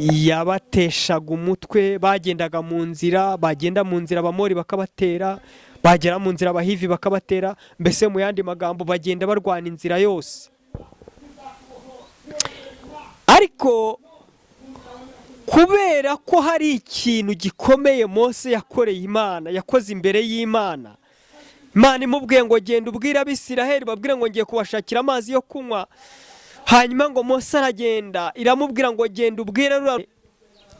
Yabateshaga umutwe. Bagendaga mu nzira, bagenda mu nzira Abamori bakabatera, bagera mu nzira Abahivi bakabatera. Mbese mu yandi magambo, bagenda barwana inzira yose. Ariko kubera ko hari ikintu gikomeye Mose yakoreye Imana, yakoze imbere y'Imana, Imana imubwiye ngo: "Genda ubwire Abisiraheli, babwire ngo ngiye kubashakira amazi yo kunywa." Hanyuma ngo Mose aragenda, iramubwira ngo: "Genda ubwire ruriya."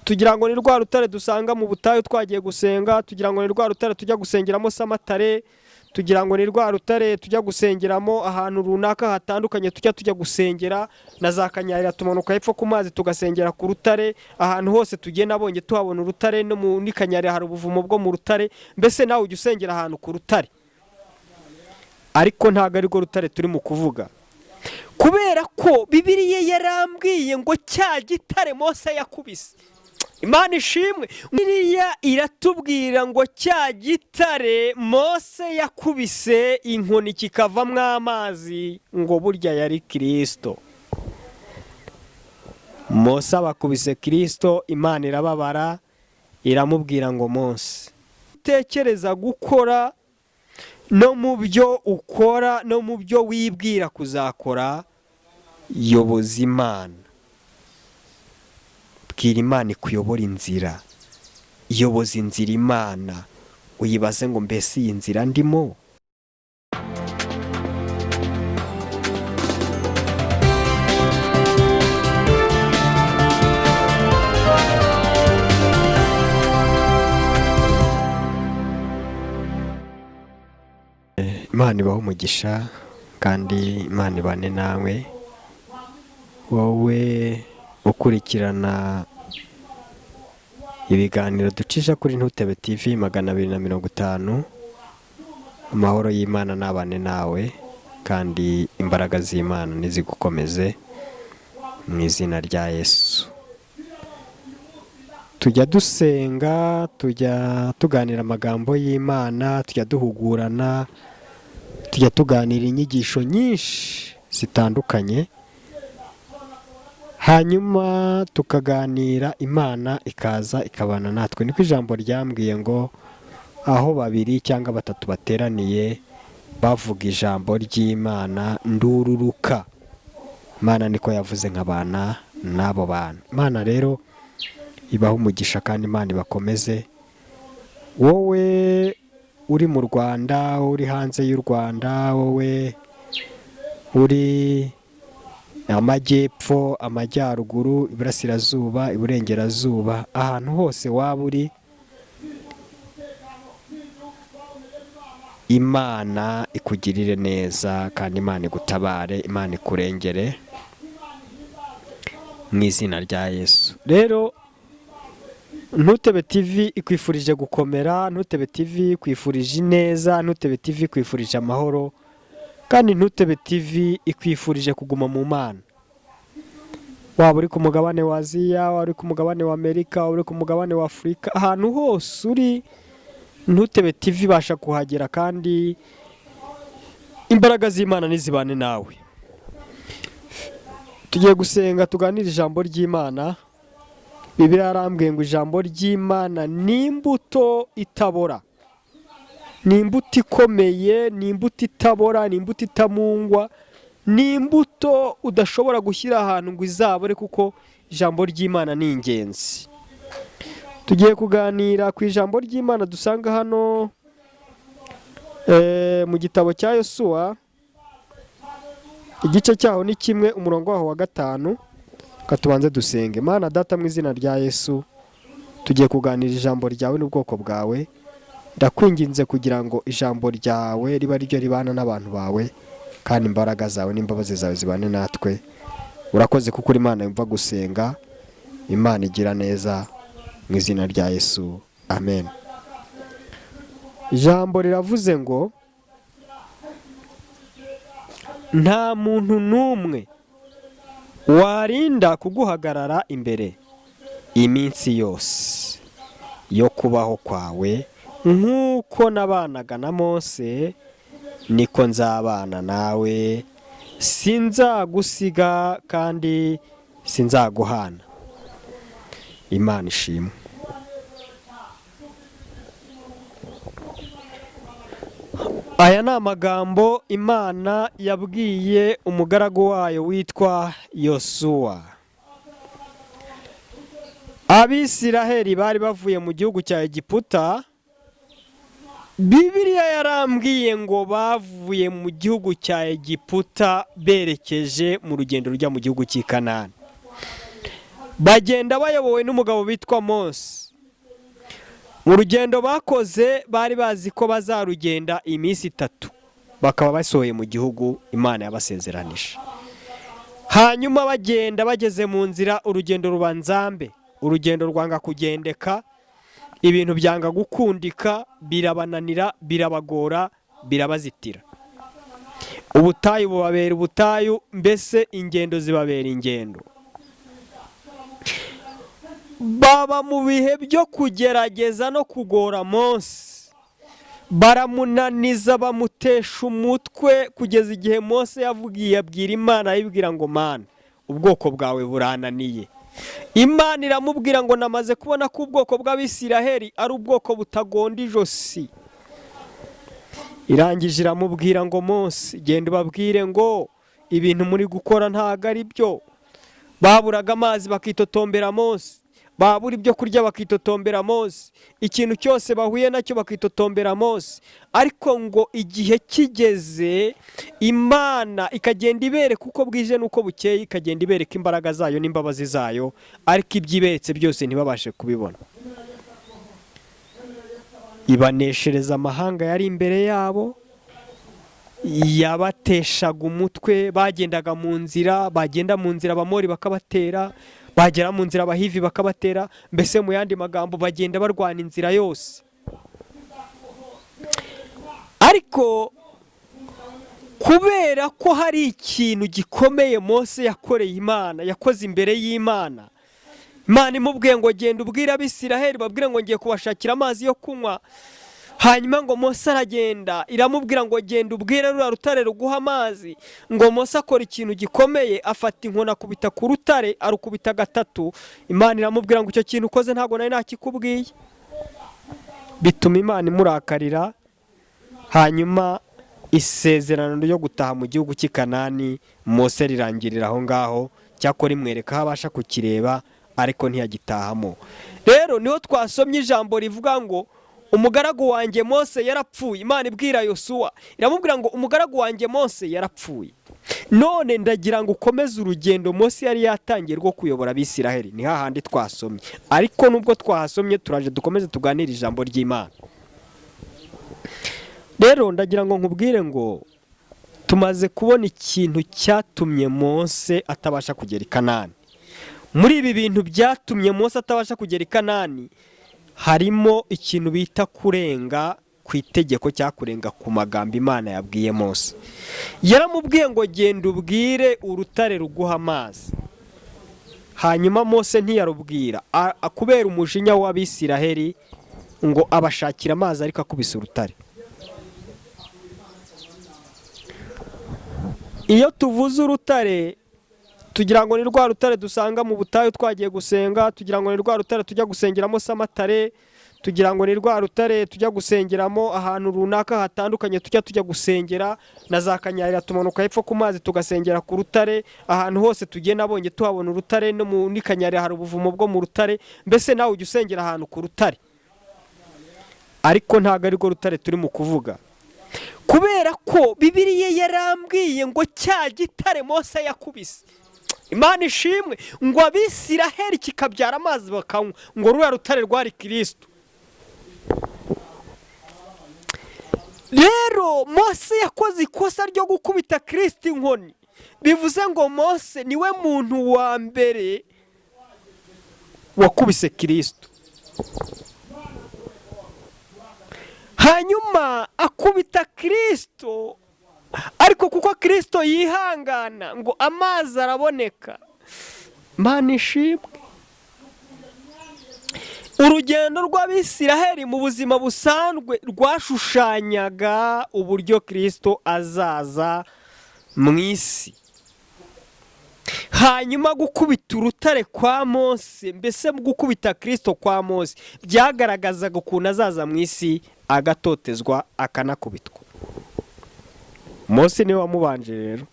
Tugira ngo ni rwa rutare dusanga mu butayu twagiye gusenga, tugira ngo ni rwa rutare tujya gusengeramo Samatare, tugira ngo ni rwa rutare tujya gusengeramo ahantu runaka hatandukanye tujya gusengera na za Kanyarira, tumanuka hepfo ku mazi tugasengera ku rutare. Ahantu hose tugiye nabonye tuhabona urutare, no muri Kanyarira hari ubuvumo bwo mu rutare. Mbese nawe ujya usengera ahantu ku rutare, ariko ntabwo ari rwo rutare turi mu kuvuga, kubera ko Bibiliya yarambwiye ngo cya gitare Mose yakubise, Imana ishimwe, Bibiliya iratubwira ngo cya gitare Mose yakubise inkoni kikavamo amazi, ngo burya yari Kirisito. Mose abakubise Kirisito, Imana irababara, iramubwira ngo: "Mose, utekereza gukora no mu byo ukora no mu byo wibwira kuzakora, yoboza Imana, bwira Imana ikuyobora inzira, yoboza inzira Imana, uyibaze ngo: mbese iyi nzira ndimo?" Imana ibahe umugisha kandi Imana ibane nawe, wowe ukurikirana ibiganiro ducisha kuri Ntutebe TV 250. Amahoro y'Imana nabane nawe kandi imbaraga z'Imana nizigukomeze mu izina rya Yesu. Tujya dusenga, tujya tuganira amagambo y'Imana, tujya duhugurana, tujya tuganira inyigisho nyinshi zitandukanye, hanyuma tukaganira, Imana ikaza ikabana natwe. Niko ijambo ryambwiye ngo aho babiri cyangwa batatu bateraniye bavuga ijambo ry'Imana, ndururuka. Imana niko yavuze, nkabana n'abo bantu. Imana rero ibaha umugisha kandi Imana ibakomeze. Wowe uri mu Rwanda, uri hanze y'u Rwanda, wowe uri amajyepfo, amajyaruguru, iburasirazuba, iburengerazuba, ahantu hose waba uri, Imana ikugirire neza kandi Imana igutabare, Imana ikurengere mu izina rya Yesu. Rero Ntutebe TV ikwifurije gukomera, Ntutebe TV ikwifurije ineza, Ntutebe TV ikwifurije amahoro, kandi Ntutebe TV ikwifurije kuguma mu Mana. Waba uri ku mugabane wa Aziya, waba uri ku mugabane wa Amerika, waba uri ku mugabane wa Afurika, ahantu hose uri, Ntutebe TV ibasha kuhagera, kandi imbaraga z'Imana nizibane nawe. Tugiye gusenga, tuganire ijambo ry'Imana. Bibiliya yarambwiye ngo ijambo ry'Imana ni imbuto itabora, ni imbuto ikomeye, ni imbuto itabora, ni imbuto itamungwa, ni imbuto udashobora gushyira ahantu ngo izabore, kuko ijambo ry'Imana ni ingenzi. Tugiye kuganira ku ijambo ry'Imana dusanga hano mu gitabo cya Yosuwa, igice cyaho ni 1, umurongo waho wa 5. Reka tubanze dusenge. Mana Data, mu izina rya Yesu, tugiye kuganira ijambo ryawe n'ubwoko bwawe. Ndakwinginze kugira ngo ijambo ryawe ribe ari ryo ribana n'abantu bawe, kandi imbaraga zawe n'imbabazi zawe zibane natwe. Urakoze kuko uri Imana yumva gusenga, Imana igira neza, mu izina rya Yesu, amen. Ijambo riravuze ngo nta muntu n'umwe warinda kuguhagarara imbere iminsi yose yo kubaho kwawe. Nk'uko nabanaga na Mose, niko nzabana nawe, sinzagusiga kandi sinzaguhana. Imana ishimwe. Aya ni amagambo Imana yabwiye umugaragu wayo witwa Yosuwa. Abisiraheli bari bavuye mu gihugu cya Egiputa. Bibiliya yarambwiye ngo bavuye mu gihugu cya Egiputa berekeje mu rugendo rujya mu gihugu cy'i Kanani. Bagenda bayobowe n'umugabo witwa Mose. Mu rugendo bakoze bari bazi ko bazarugenda iminsi 3 bakaba basohoye mu gihugu Imana yabasezeranije. Hanyuma bagenda bageze mu nzira, urugendo ruba nzambe, urugendo rwanga kugendeka, ibintu byanga gukundika, birabananira, birabagora, birabazitira. Ubutayu bubabera ubutayu, mbese ingendo zibabera ingendo. Baba mu bihe byo kugerageza no kugora Mose, baramunaniza, bamutesha umutwe, kugeza igihe Mose yavugiye abwira Imana, ayibwira ngo Mana, ubwoko bwawe burananiye. Imana iramubwira ngo namaze kubona ko ubwoko bw'Abisiraheli ari ubwoko butagonda ijosi. Irangije iramubwira ngo Mose, genda ubabwire ngo ibintu muri gukora ntago ari byo. Baburaga amazi bakitotombera Mose, babura ibyo kurya bakitotombera Mose, ikintu cyose bahuye nacyo bakitotombera Mose. Ariko ngo igihe kigeze Imana ikagenda ibereka uko bwije n'uko bukeye, ikagenda ibereka imbaraga zayo n'imbabazi zayo, ariko ibyo iberetse byose ntibabashe kubibona. Ibaneshereza amahanga yari imbere yabo, yabateshaga umutwe. Bagendaga mu nzira, bagenda mu nzira Abamori bakabatera, bagera mu nzira Abahivi bakabatera, mbese mu yandi magambo bagenda barwana inzira yose. Ariko kubera ko hari ikintu gikomeye Mose yakoreye Imana, yakoze imbere y'Imana, Imana imubwiye ngo genda ubwire Abisiraheli, babwire ngo ngiye kubashakira amazi yo kunywa. Hanyuma ngo Mose aragenda, iramubwira ngo genda ubwire ruriya rutare ruguha amazi. Ngo Mose akora ikintu gikomeye, afata inkoni akubita ku rutare, arukubita 3. Imana iramubwira ngo icyo kintu ukoze ntabwo nari nakikubwiye. Bituma Imana imurakarira, hanyuma isezerano ryo gutaha mu gihugu cy'i Kanani Mose rirangirira aho ngaho. Cyakora imwereka aho abasha kukireba, ariko ntiyagitahamo. Rero niho twasomye ijambo rivuga ngo umugaragu wanjye Mose yarapfuye. Imana ibwira Yosuwa iramubwira ngo umugaragu wanjye Mose yarapfuye, none ndagira ngo ukomeze urugendo Mose yari yatangiye rwo kuyobora Abisiraheli. Ni hahandi twasomye, ariko nubwo twahasomye turaje dukomeze tuganire ijambo ry'Imana. Rero ndagira ngo nkubwire ngo tumaze kubona ikintu cyatumye Mose atabasha kugera i Kanani. Muri ibi bintu byatumye Mose atabasha kugera i Kanani harimo ikintu bita kurenga ku itegeko cyangwa kurenga ku magambo Imana yabwiye Mose. Yaramubwiye ngo genda ubwire urutare ruguha amazi. Hanyuma Mose ntiyarubwira kubera umujinya w'Abisiraheli, ngo abashakira amazi ariko akubise urutare. Iyo tuvuze urutare tugira ngo ni rwa rutare dusanga mu butayu twagiye gusenga, tugira ngo ni rwa rutare tujya gusengeramo Samatare, tugira ngo ni rwa rutare tujya gusengeramo ahantu runaka hatandukanye tujya gusengera na za Kanyarira, tumanuka hepfo ku mazi tugasengera ku rutare. Ahantu hose tugiye nabonye tuhabona urutare, no muri Kanyarira hari ubuvumo bwo mu rutare. Mbese nawe ujya usengera ahantu ku rutare, ariko ntabwo ari rwo rutare turi mu kuvuga, kubera ko Bibiliya yarambwiye ngo cya gitare Mose yakubise, Imana ishimwe, ngo Abisiraheli kikabyara amazi bakanywa, ngo ruriya rutare rwari Kristo. Rero Mose yakoze ikosa ryo gukubita Kristo inkoni, bivuze ngo Mose niwe muntu wa mbere wakubise Kristo. Hanyuma akubita Kristo, ariko kuko Kristo yihangana ngo amazi araboneka. Imana ishimwe. Urugendo rw'Abisiraheli mu buzima busanzwe rwashushanyaga uburyo Kristo azaza mu isi. Hanyuma gukubita urutare kwa Mose, mbese gukubita Kirisito kwa Mose, byagaragazaga ukuntu azaza mu isi agatotezwa akanakubitwa. Mose niwe wamubanje rero.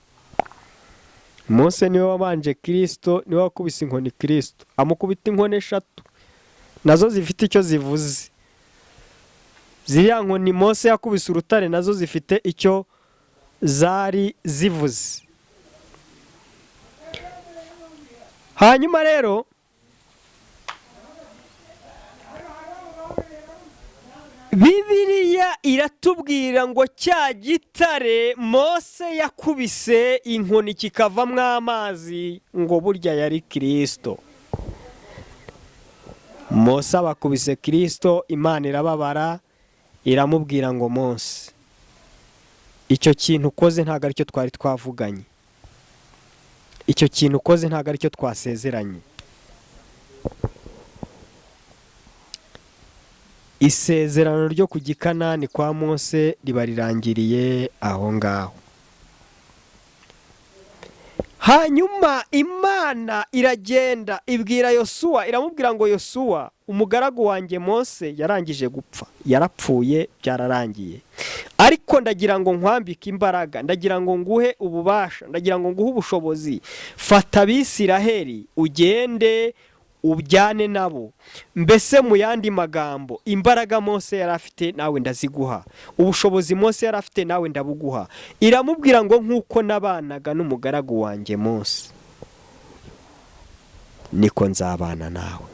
Mose niwe wabanje Kirisito, niwe wakubise inkoni Kirisito, amukubita inkoni eshatu nazo zifite icyo zivuze. Ziriya nkoni Mose yakubise urutare nazo zifite icyo zari zivuze. Hanyuma rero Bibiliya iratubwira ngo cya gitare Mose yakubise inkoni kikavamo amazi, ngo burya yari Kirisito. Mose abakubise Kirisito, Imana irababara, iramubwira ngo Mose, icyo kintu ukoze ntabwo aricyo twari twavuganye, icyo kintu ukoze ntabwo aricyo twasezeranye. Isezerano ryo ku Gikanani kwa Mose riba rirangiriye aho ngaho. Hanyuma Imana iragenda ibwira Yosuwa, iramubwira ngo Yosuwa, umugaragu wanjye Mose yarangije gupfa, yarapfuye, byararangiye, ariko ndagira ngo nkwambike imbaraga, ndagira ngo nguhe ububasha, ndagira ngo nguhe ubushobozi. Fata Abisiraheli ugende ujyane nabo. Mbese mu yandi magambo, imbaraga Mose yari afite nawe ndaziguha, ubushobozi Mose yari afite nawe ndabuguha. Iramubwira ngo nk'uko nabanaga n'umugaragu wanjye Mose, niko nzabana nawe.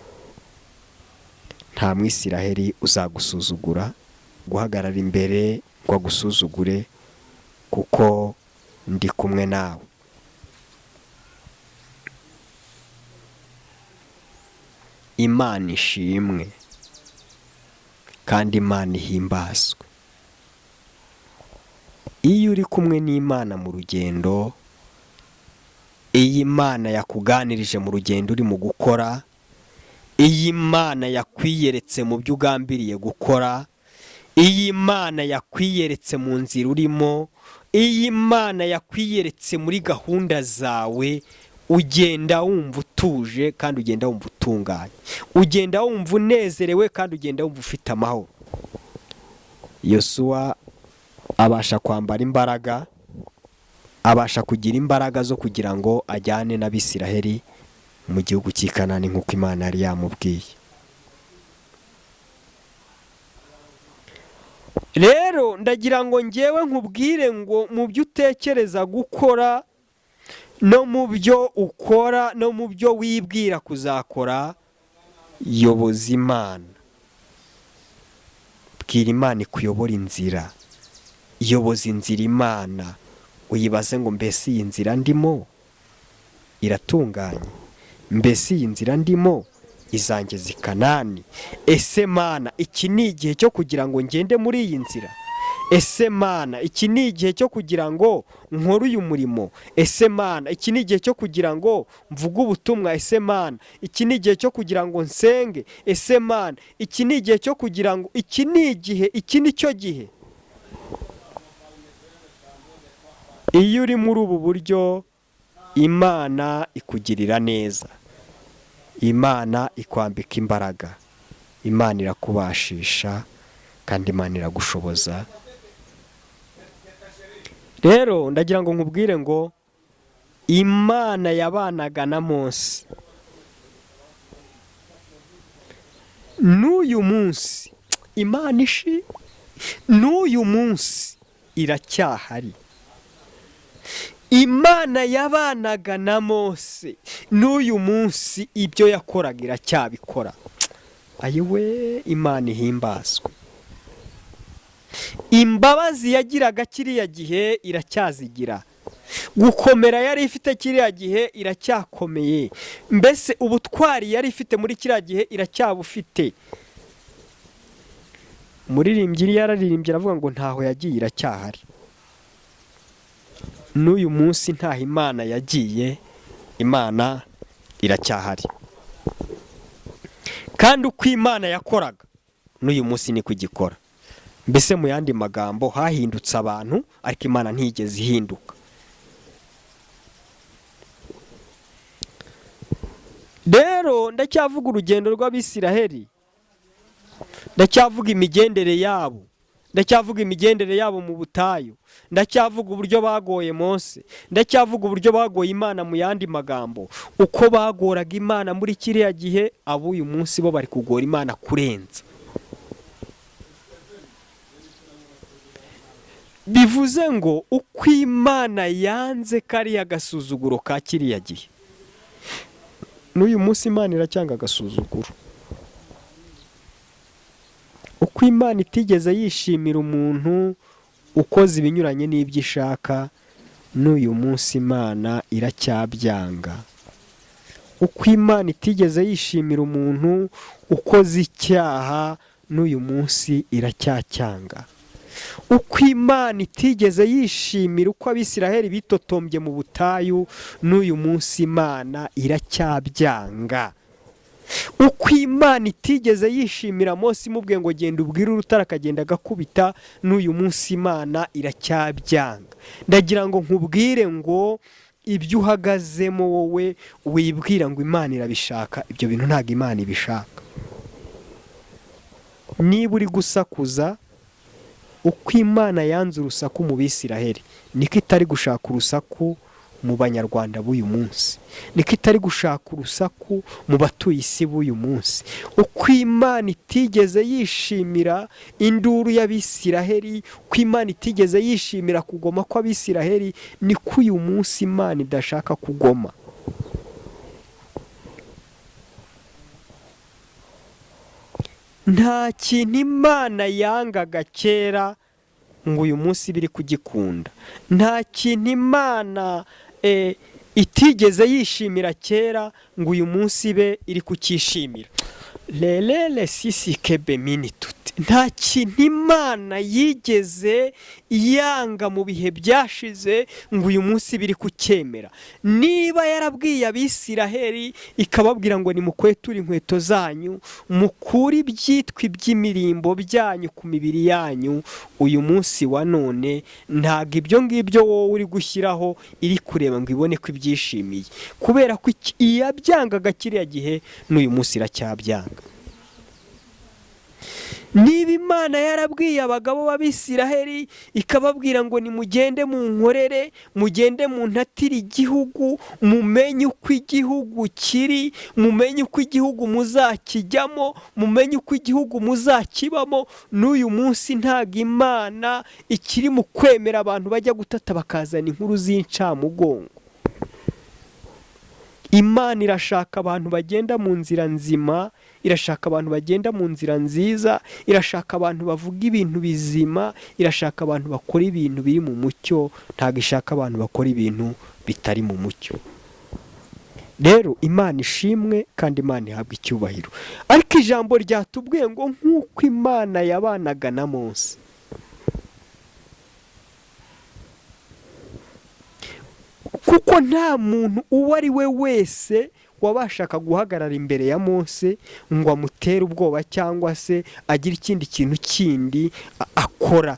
Nta Mwisiraheli uzagusuzugura, guhagarara imbere ngo agusuzugure, kuko ndi kumwe nawe. Imana ishimwe kandi Imana ihimbazwe. Iyo uri kumwe n'Imana mu rugendo, iyo Imana yakuganirije mu rugendo uri mu gukora, iyo Imana yakwiyeretse mu byo ugambiriye gukora, iyo Imana yakwiyeretse mu nzira urimo, iyo Imana yakwiyeretse muri gahunda zawe, ugenda wumva utuje kandi ugenda wumva utunganye, ugenda wumva unezerewe kandi ugenda wumva ufite amahoro. Yosuwa abasha kwambara imbaraga, abasha kugira imbaraga zo kugira ngo ajyane n'Abisiraheli mu gihugu cy'i Kanani nk'uko Imana yari yamubwiye. Rero ndagira ngo ngewe nkubwire ngo mu byo utekereza gukora no mu byo ukora no mu byo wibwira kuzakora, yoboza Imana. Bwira Imana ikuyobora inzira, yoboza inzira Imana, uyibaze ngo mbese iyi nzira ndimo iratunganye, mbese iyi nzira ndimo izangeza i Kanani, ese Mana iki ni igihe cyo kugira ngo ngende muri iyi nzira, ese Mana iki ni igihe cyo kugira ngo nkore uyu murimo, ese Mana iki ni igihe cyo kugira ngo mvuge ubutumwa, ese Mana iki ni igihe cyo kugira ngo nsenge, ese Mana iki ni igihe cyo kugira ngo, iki ni igihe, iki ni cyo gihe. Iyo uri muri ubu buryo, Imana ikugirira neza, Imana ikwambika imbaraga, Imana irakubashisha kandi Imana iragushoboza. Rero ndagira ngo nkubwire ngo Imana yabanaga na Mose, n'uyu munsi Imana ishimwe, n'uyu munsi iracyahari. Imana yabanaga na Mose, n'uyu munsi ibyo yakoraga iracyabikora. Ayiwe, Imana ihimbazwe. Imbabazi yagiraga kiriya gihe iracyazigira, gukomera yari ifite kiriya gihe iracyakomeye, mbese ubutwari yari ifite muri kiriya gihe iracyabufite. Umuririmbyi yararirimbye aravuga ngo ntaho yagiye iracyahari. N'uyu munsi ntaho Imana yagiye, Imana iracyahari. Kandi uko Imana yakoraga n'uyu munsi niko igikora. Mbese mu yandi magambo, hahindutse abantu ariko Imana ntiyigeze ihinduka. Rero ndacyavuga urugendo rw'Abisiraheli, ndacyavuga imigendere yabo, ndacyavuga imigendere yabo mu butayu, ndacyavuga uburyo bagoye Mose, ndacyavuga uburyo bagoye Imana. Mu yandi magambo, uko bagoraga Imana muri kiriya gihe, ab'uyu munsi bo bari kugora Imana kurenza. Bivuze ngo uko Imana yanze kariya gasuzuguro ka kiriya gihe, n'uyu munsi Imana iracyanga agasuzuguro. Uko Imana itigeze yishimira umuntu ukoze ibinyuranye n'ibyo ishaka, n'uyu munsi Imana iracyabyanga. Uko Imana itigeze yishimira umuntu ukoze icyaha, n'uyu munsi iracyacyanga. Uko Imana itigeze yishimira uko Abisiraheli bitotombye mu butayu, n'uyu munsi Imana iracyabyanga. Uko Imana itigeze yishimira Mose imubwiye ngo genda ubwire urutare akagenda agakubita, n'uyu munsi Imana iracyabyanga. Ndagira ngo nkubwire ngo ibyo uhagazemo wowe wibwira ngo Imana irabishaka, ibyo bintu ntabwo Imana ibishaka. Niba uri gusakuza, uko Imana yanze urusaku mu Bisiraheli, niko itari gushaka urusaku mu Banyarwanda b'uyu munsi, niko itari gushaka urusaku mu batuye isi b'uyu munsi. Uko Imana itigeze yishimira induru y'Abisiraheli, uko Imana itigeze yishimira kugoma kw'Abisiraheli, niko uyu munsi Imana idashaka kugoma. Nta kintu Imana yangaga kera ngo uyu munsi biri kugikunda. Nta kintu Imana itigeze yishimira kera ngo uyu munsi be iri kucyishimira. Lelele sisi kebe mini tuti. Nta kintu Imana yigeze yanga mu bihe byashize ngo uyu munsi biri kucyemera. Niba yarabwiye Abisiraheli ikababwira ngo nimukweture inkweto zanyu, mukure ibyitwa iby'imirimbo byanyu ku mibiri yanyu, uyu munsi wa none ntabwo ibyo ngibyo wowe uri gushyiraho iri kureba ngo ibone ko ibyishimiye, kubera ko iyabyangaga kiriya gihe n'uyu munsi iracyabyanga. Niba Imana yarabwiye abagabo b'Abisiraheli ikababwira ngo nimugende mu nkorere, mugende mu ntatire igihugu, mumenye uko igihugu kiri, mumenye uko igihugu muzakijyamo, mumenye uko igihugu muzakibamo, n'uyu munsi ntago Imana ikiri mu kwemera abantu bajya gutata bakazana inkuru z'incamugongo. Imana irashaka abantu bagenda mu nzira nzima, irashaka abantu bagenda mu nzira nziza, irashaka abantu bavuga ibintu bizima, irashaka abantu bakora ibintu biri mu mucyo, ntabwo ishaka abantu bakora ibintu bitari mu mucyo. Rero Imana ishimwe kandi Imana ihabwa icyubahiro. Ariko ijambo ryatubwiye ngo nk'uko Imana yabanaga na Mose, kuko nta muntu uwo ari we wese wabashaka guhagarara imbere ya Mose ngo amutere ubwoba cyangwa se agire ikindi kintu kindi akora.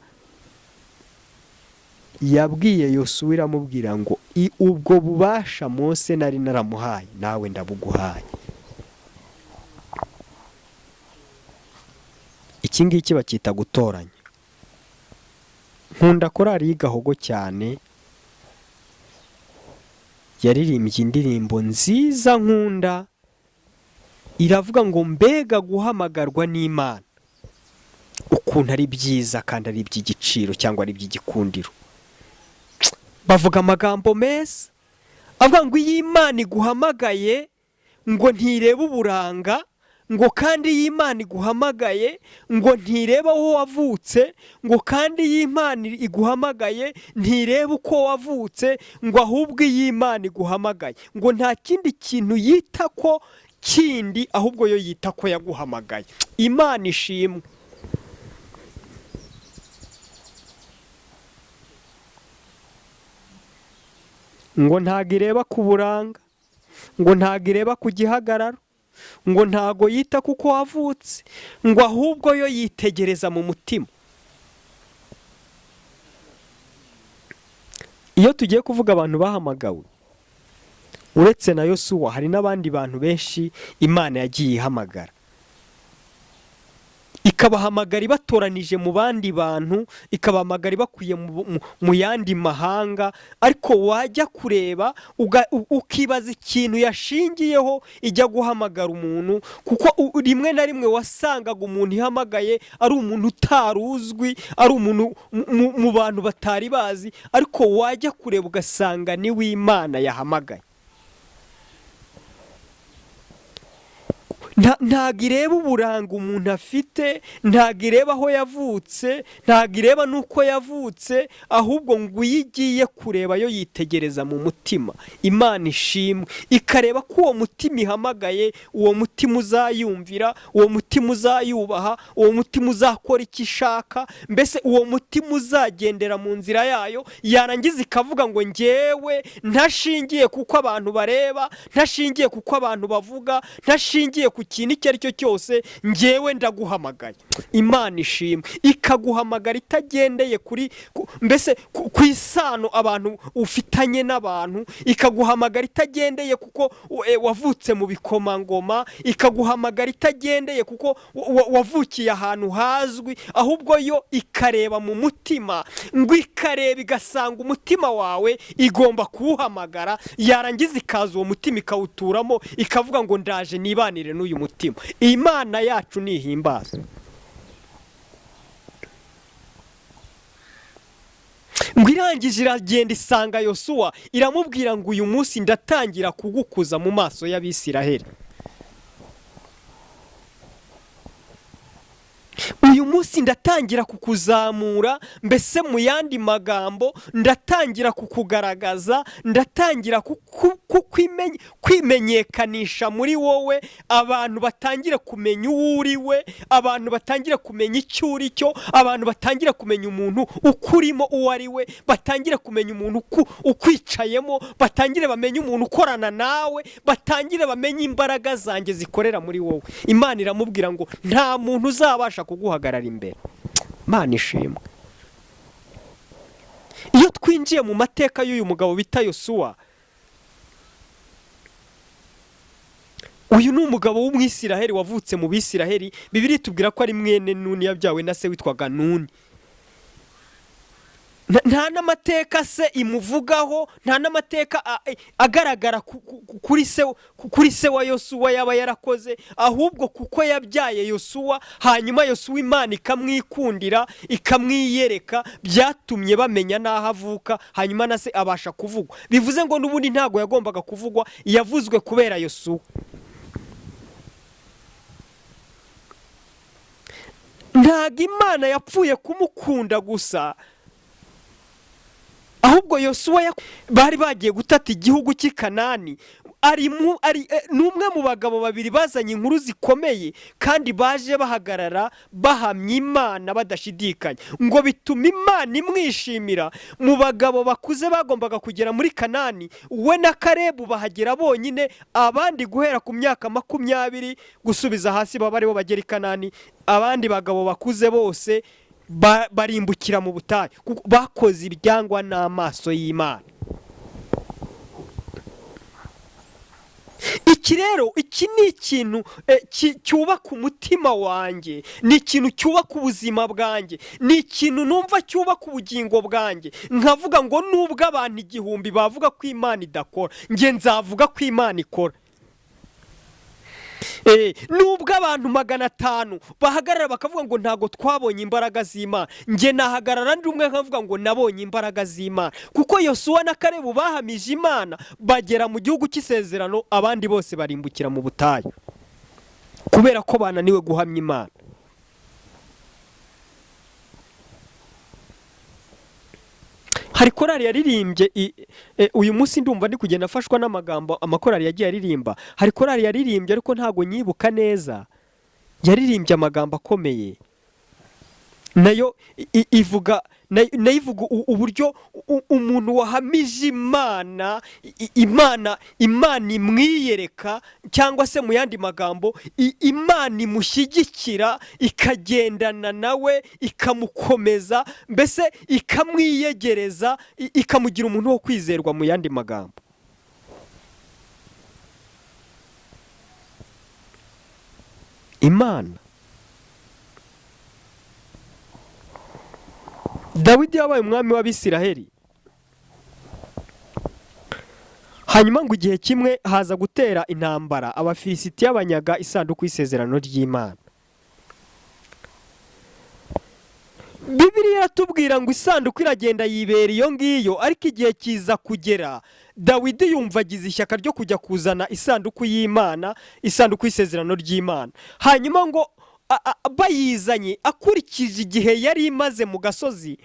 Yabwiye Yosuwa iramubwira ngo ubwo bubasha Mose nari naramuhaye nawe ndabuguhaye. Iki ngiki bacyita gutoranya. Nkunda korali y'Igahogo cyane, yaririmbye indirimbo nziza nkunda, iravuga ngo mbega guhamagarwa n'Imana ukuntu ari byiza kandi ari iby'igiciro cyangwa ari iby'igikundiro. Bavuga amagambo meza avuga ngo iyo Imana iguhamagaye ngo ntireba uburanga, ngo kandi iyo Imana iguhamagaye ngo ntireba aho wavutse, ngo kandi iyo Imana iguhamagaye ntireba uko wavutse, ngo ahubwo iyo Imana iguhamagaye ngo nta kindi kintu yita ko kindi, ahubwo yo yita ko yaguhamagaye. Imana ishimwe. Ngo ntago ireba ku buranga, ngo ntago ireba ku gihagararo, ngo ntago yita kuko wavutse, ngo ahubwo yo yitegereza mu mutima. Iyo tugiye kuvuga abantu bahamagawe, Uretse na Yosuwa, hari n'abandi bantu benshi Imana yagiye ihamagara, ikabahamagara ibatoranije mu bandi bantu, ikabahamagara ibakuye mu yandi mahanga, ariko wajya kureba ukibaza ikintu yashingiyeho ijya guhamagara umuntu, kuko rimwe na rimwe wasangaga umuntu ihamagaye ari umuntu utari uzwi, ari umuntu mu bantu batari bazi, ariko wajya kureba ugasanga ni we Imana yahamagaye. Ntabwo ireba uburanga umuntu afite, ntabwo ireba aho yavutse, ntabwo ireba n'uko yavutse, ahubwo ngo iyo igiye kureba yo yitegereza mu mutima. Imana ishimwe, ikareba ko uwo mutima ihamagaye, uwo mutima uzayumvira, uwo mutima uzayubaha, uwo mutima uzakora icyo ishaka, mbese uwo mutima uzagendera mu nzira yayo. Yarangiza ikavuga ngo njyewe ntashingiye kuko abantu bareba, ntashingiye kuko abantu bavuga, ntashingiye ku kintu icyo ari cyo cyose, njyewe ndaguhamagaye. Imana ishimwe, ikaguhamagara itagendeye kuri mbese ku isano abantu ufitanye n'abantu, ikaguhamagara itagendeye kuko wavutse mu bikomangoma, ikaguhamagara itagendeye kuko wavukiye ahantu hazwi, ahubwo yo ikareba mu mutima, ngo ikareba igasanga umutima wawe igomba kuwuhamagara, yarangiza ikaza uwo mutima ikawuturamo, ikavuga ngo ndaje nibanire n'uyu mutima. Imana yacu nihimbaza. Ngo irangije iragenda isanga Yosuwa, iramubwira ngo uyu munsi ndatangira kugukuza mu maso y'Abisiraheli. Uyu munsi ndatangira kukuzamura, mbese mu yandi magambo ndatangira kukugaragaza, ndatangira kwimenyekanisha muri wowe, abantu batangire kumenya uwo uri we, abantu batangire kumenya icyo uri cyo, abantu batangire kumenya umuntu ukurimo uwo ari we, batangire kumenya umuntu ukwicayemo, batangire bamenye umuntu ukorana nawe, batangire bamenye imbaraga zanjye zikorera muri wowe. Imana iramubwira ngo nta muntu uzabasha kuguhagarara imbere. Imana ishimwe. Iyo twinjiye mu mateka y'uyu mugabo bita Yosuwa, uyu ni umugabo w'Umwisiraheli wavutse mu Bisiraheli. Bibiliya itubwira ko ari mwene Nuni, yabyawe na se witwaga Nuni. Nta n'amateka se imuvugaho, nta n'amateka agaragara kuri se wa Yosuwa yaba yarakoze, ahubwo kuko yabyaye Yosuwa, hanyuma Yosuwa Imana ikamwikundira, ikamwiyereka, byatumye bamenya n'aho avuka, hanyuma na se abasha kuvugwa. Bivuze ngo n'ubundi ntabwo yagombaga kuvugwa, yavuzwe kubera Yosuwa. Ntabwo Imana yapfuye kumukunda gusa, ahubwo Yosuwa bari bagiye gutata igihugu cy'i Kanani, ari n'umwe mu bagabo babiri bazanye inkuru zikomeye, kandi baje bahagarara bahamya Imana badashidikanya, ngo bituma Imana imwishimira. Mu bagabo bakuze bagombaga kugera muri Kanani, we na Kalebu bahagera bonyine, abandi guhera ku myaka 20 gusubiza hasi baba aribo bagera i Kanani, abandi bagabo bakuze bose barimbukira mu butayu, kuko bakoze ibyangwa n'amaso y'Imana. Iki rero, iki ni ikintu cyubaka umutima wanjye, ni ikintu cyubaka ubuzima bwanjye, ni ikintu numva cyubaka ubugingo bwanjye, nkavuga ngo nubwo abantu 1000 bavuga ko Imana idakora, njye nzavuga ko Imana ikora. Nubwo abantu 500 bahagarara bakavuga ngo ntago twabonye imbaraga z'Imana, njye nahagarara ndi umwe nkavuga ngo nabonye imbaraga z'Imana, kuko Yosuwa na Kalebu bahamije Imana bagera mu gihugu cy'isezerano, abandi bose barimbukira mu butayu kubera ko bananiwe guhamya Imana. Hari korali yaririmbye uyu munsi ndumva ndi kugenda afashwa n'amagambo amakorali yagiye aririmba. Hari korali yaririmbye ariko ntago nyibuka neza, yaririmbye amagambo akomeye, nayo ivuga nayo ivuga uburyo umuntu wahamije Imana, Imana imwiyereka, cyangwa se mu yandi magambo Imana imushyigikira, ikagendana nawe, ikamukomeza, mbese ikamwiyegereza, ikamugira umuntu wo kwizerwa mu yandi magambo. Imana. Dawidi yabaye umwami w'Abisiraheli. Hanyuma ngo igihe kimwe haza gutera intambara, Abafilisitiya banyaga isanduku y'isezerano ry'Imana. Bibiliya iratubwira ngo isanduku iragenda yibera iyo ngiyo, ariko igihe kiza kugera Dawidi yumva agize ishyaka ryo kujya kuzana isanduku y'Imana, isanduku y'isezerano ry'Imana. Hanyuma ngo bayizanye akurikije igihe yari imaze mu gasozi,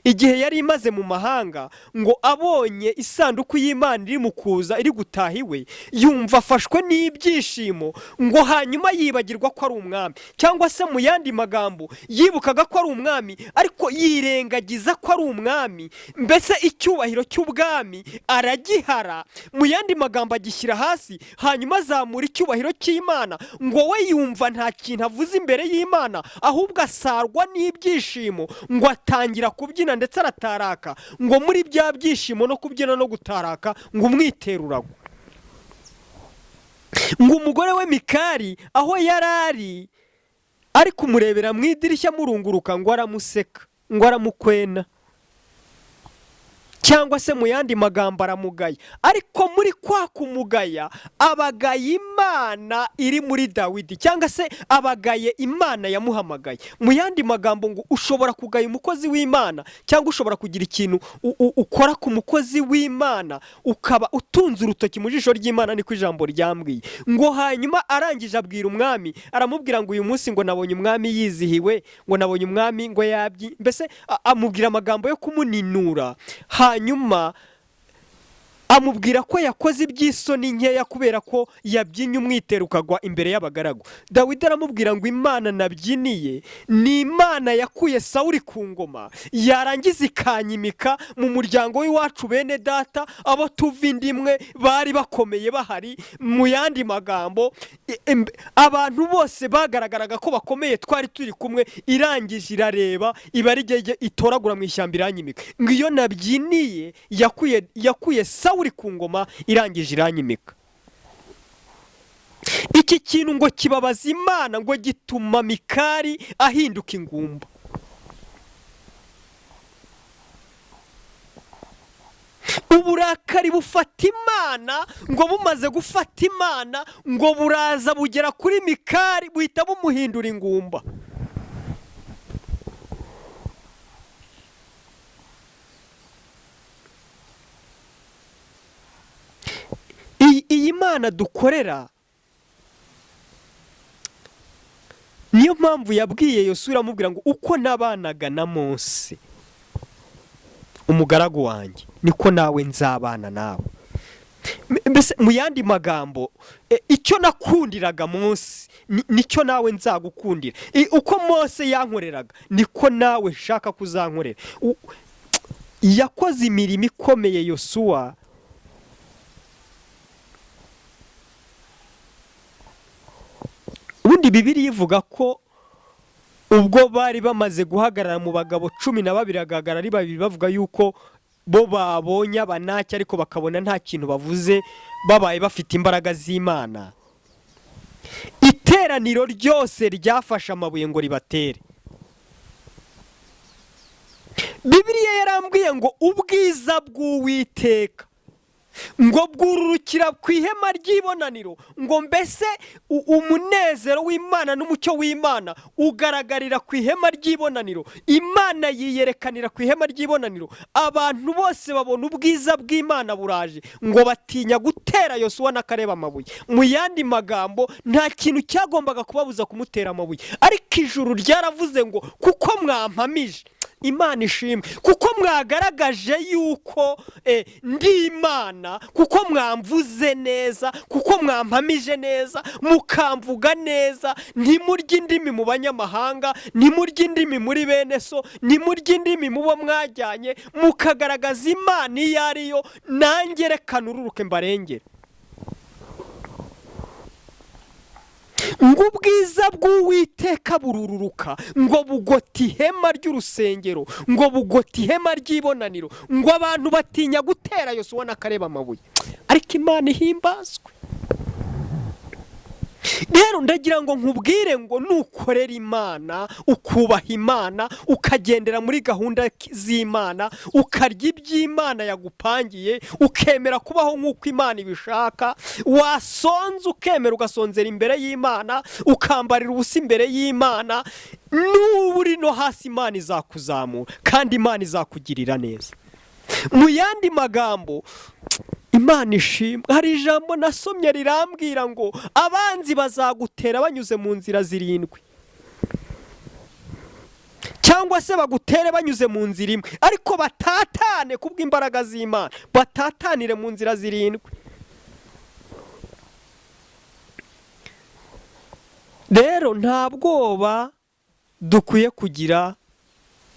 igihe yari imaze mu mahanga, ngo abonye isanduku y'Imana iri mu kuza, iri gutaha iwe, yumva afashwe n'ibyishimo, ngo hanyuma yibagirwa ko ari umwami, cyangwa se mu yandi magambo yibukaga ko ari umwami ariko yirengagiza ko ari umwami, mbese icyubahiro cy'ubwami aragihara, mu yandi magambo agishyira hasi, hanyuma azamura icyubahiro cy'Imana, ngo we yumva nta kintu avuze imbere y'Imana, ahubwo asarwa n'ibyishimo, ngo atangira kubyina ndetse arataraka, ngo muri bya byishimo no kubyina no gutaraka ngo umwitero uragwa. Ngo umugore we Mikali aho yari ari kumurebera mu idirishya amurunguruka, ngo aramuseka, ngo aramukwena, cyangwa se mu yandi magambo aramugaya. Ariko muri kwa kumugaya abagaye Imana iri muri Dawidi, cyangwa se abagaye Imana yamuhamagaye. Mu yandi magambo ngo ushobora kugaya umukozi w'Imana, cyangwa ushobora kugira ikintu ukora ku mukozi w'Imana ukaba utunze urutoki mu jisho ry'Imana, niko ijambo ryambwiye. Ngo hanyuma arangije abwira umwami, aramubwira ngo uyu munsi ngo nabonye umwami yizihiwe, ngo nabonye umwami ngo yabyi, mbese amubwira amagambo yo kumuninura. Hanyuma amubwira ko yakoze iby'isoni nkeya kubera ko yabyinye umwitero ukagwa imbere y'abagaragu. Dawidi aramubwira ngo Imana nabyiniye ni Imana yakuye Sawuli ku ngoma, yarangiza ikanyimika mu muryango w'iwacu bene data, abo tuva inda imwe bari bakomeye bahari. Mu yandi magambo abantu bose bagaragaraga ko bakomeye twari turi kumwe, irangije irareba iba ari igihe itoragura mu ishyamba iranyimika. Ngo iyo nabyiniye yakuye Sawuli ku ngoma, irangije iranyimika. Iki kintu ngo kibabaza Imana, ngo gituma Mikali ahinduka ingumba. Uburakari bufata Imana, ngo bumaze gufata Imana ngo buraza bugera kuri Mikali buhita bumuhindura ingumba. Iyi Mana dukorera niyo mpamvu yabwiye Yosuwa, iramubwira ngo uko nabanaga na Mose umugaragu wanjye niko nawe nzabana nawe. Mbese mu yandi magambo icyo nakundiraga Mose nicyo nawe nzagukundira, uko Mose yankoreraga niko nawe nshaka kuzankorera. Yakoze imirimo ikomeye Yosuwa. Ubundi Bibiliya ivuga ko ubwo bari bamaze guhagarara mu bagabo 12, agahagarara ari babiri, bavuga yuko bo babonye abanaki ariko bakabona nta kintu bavuze, babaye bafite imbaraga z'Imana. Iteraniro ryose ryafashe amabuye ngo ribatere. Bibiliya yarambwiye ngo ubwiza bw'Uwiteka ngo bwururukira ku ihema ry'ibonaniro, ngo mbese umunezero w'Imana n'umucyo w'Imana ugaragarira ku ihema ry'ibonaniro. Imana yiyerekanira ku ihema ry'ibonaniro, abantu bose babona ubwiza bw'Imana buraje, ngo batinya gutera Yosuwa n'akareba amabuye. Mu yandi magambo nta kintu cyagombaga kubabuza kumutera amabuye, ariko ijuru ryaravuze ngo kuko mwampamije, Imana ishimwe, kuko mwagaragaje yuko ndi Imana, kuko mwamvuze neza, kuko mwampamije neza, mukamvuga neza, ntimurye indimi mu banyamahanga, ntimurye indimi muri bene so, ntimurye indimi mu bo mwajyanye, mukagaragaza Imana iyo ariyo, nanjye reka nururuke mbarengere. Ngo ubwiza bw'Uwiteka burururuka, ngo bugota ihema ry'urusengero, ngo bugota ihema ry'ibonaniro, ngo abantu batinya gutera Yosuwa n'akareba amabuye. Ariko Imana ihimbazwe. Rero ndagira ngo nkubwire ngo nukorera Imana, ukubaha Imana, ukagendera muri gahunda z'Imana, ukarya iby'Imana yagupangiye, ukemera kubaho nk'uko Imana ibishaka, wasonza ukemera ugasonzera imbere y'Imana, ukambarira ubusa imbere y'Imana, nuba uri no hasi Imana izakuzamura kandi Imana izakugirira neza. Mu yandi magambo, Imana ishimwe. Hari ijambo nasomye rirambwira ngo abanzi bazagutera banyuze mu nzira zirindwi, cyangwa se bagutere banyuze mu nzira imwe, ariko batatane kubw'imbaraga z'Imana, batatanire mu nzira zirindwi. Rero nta bwoba dukwiye kugira,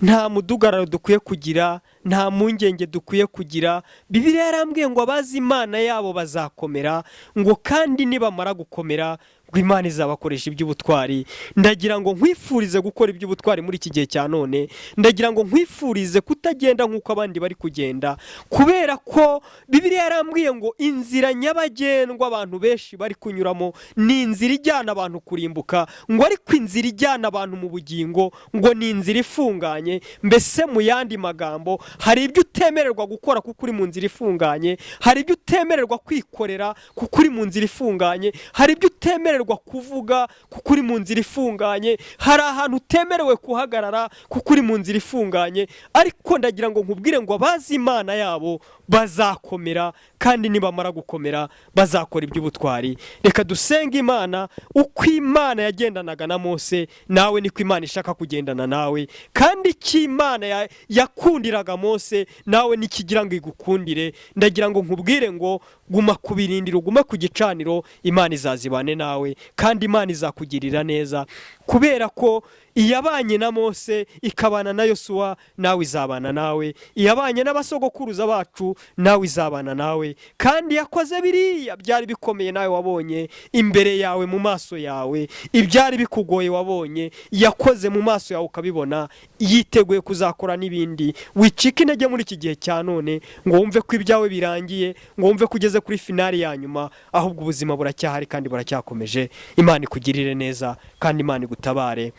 nta mudugararo dukwiye kugira, nta mpungenge dukwiye kugira. Bibiliya yarambwiye ngo abazi Imana yabo bazakomera, ngo kandi nibamara gukomera ngo Imana izabakoresha iby'ubutwari. Ndagira ngo nkwifurize gukora iby'ubutwari muri iki gihe cya none. Ndagira ngo nkwifurize kutagenda nk'uko abandi bari kugenda, kubera ko Bibiliya yarambwiye ngo inzira nyabagendwa abantu benshi bari kunyuramo ni inzira ijyana abantu kurimbuka, ngo ariko inzira ijyana abantu mu bugingo ngo ni inzira ifunganye. Mbese mu yandi magambo, hari ibyo utemererwa gukora kuko uri mu nzira ifunganye, hari ibyo utemererwa kwikorera kuko uri mu nzira ifunganye, hari ibyo utemererwa kuvuga kuko uri mu nzira ifunganye, hari ahantu utemerewe kuhagarara kuko uri mu nzira ifunganye. Ariko ndagira ngo nkubwire ngo abazi Imana yabo bazakomera, kandi nibamara gukomera bazakora iby'ubutwari. Reka dusenge Imana. Uko Imana yagendanaga na Mose, nawe niko Imana ishaka kugendana nawe, kandi icyo Imana yakundiraga Mose nawe nikigira ngo igukundire. Ndagira ngo nkubwire ngo guma ku birindiro, ugume ku gicaniro, Imana izazibane nawe kandi Imana izakugirira neza, kubera ko iyabanye na Mose ikabana na Yosuwa, nawe izabana nawe. Iyabanye n'abasogokuruza bacu, nawe izabana nawe. Kandi yakoze biriya byari bikomeye nawe wabonye imbere yawe, mu maso yawe, ibyari bikugoye wabonye yakoze mu maso yawe ukabibona, yiteguye kuzakora n'ibindi. Wicika intege muri iki gihe cya none ngo wumve ko ibyawe birangiye, ngo wumve ko ugeze kuri finali ya nyuma, ahubwo ubuzima buracyahari kandi buracyakomeje. Imana ikugirire neza kandi Imana igutabare.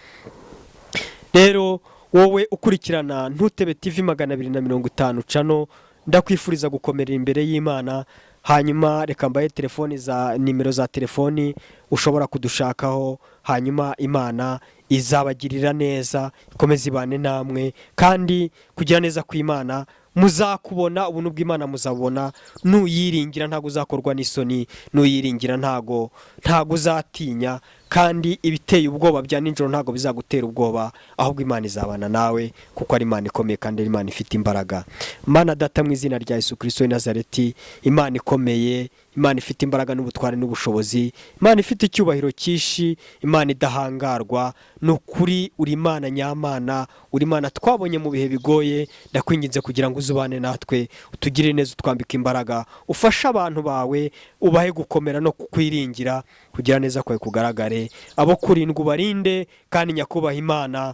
Rero wowe ukurikirana Ntutebe TV 250 cano, ndakwifuriza gukomerera imbere y'Imana. Hanyuma reka mbahe telefoni za nimero za telefoni ushobora kudushakaho, hanyuma Imana izabagirira neza, ikomeze ibane namwe, kandi kugira neza kw'Imana muzakubona, ubuntu bw'Imana muzabona. Nuyiringira ntago uzakorwa n'isoni, nuyiringira ntago uzatinya, kandi ibiteye ubwoba bya nijoro ntago bizagutera ubwoba, ahubwo Imana izabana nawe kuko ari Imana ikomeye kandi ari Imana ifite imbaraga. Mana Data, mu izina rya Yesu Kristo w'i Nazareti, Imana ikomeye, Imana ifite imbaraga n'ubutware n'ubushobozi, Imana ifite icyubahiro cyinshi, Imana idahangarwa, ni ukuri uri Imana nyamana, uri Imana twabonye mu bihe bigoye. Ndakwinginze kugira ngo uzubane natwe, utugirire neza, utwambike imbaraga, ufashe abantu bawe, ubahe gukomera no kukwiringira, kugira neza kwawe kugaragare, abo kurindwa ubarinde, kandi nyakubaha Imana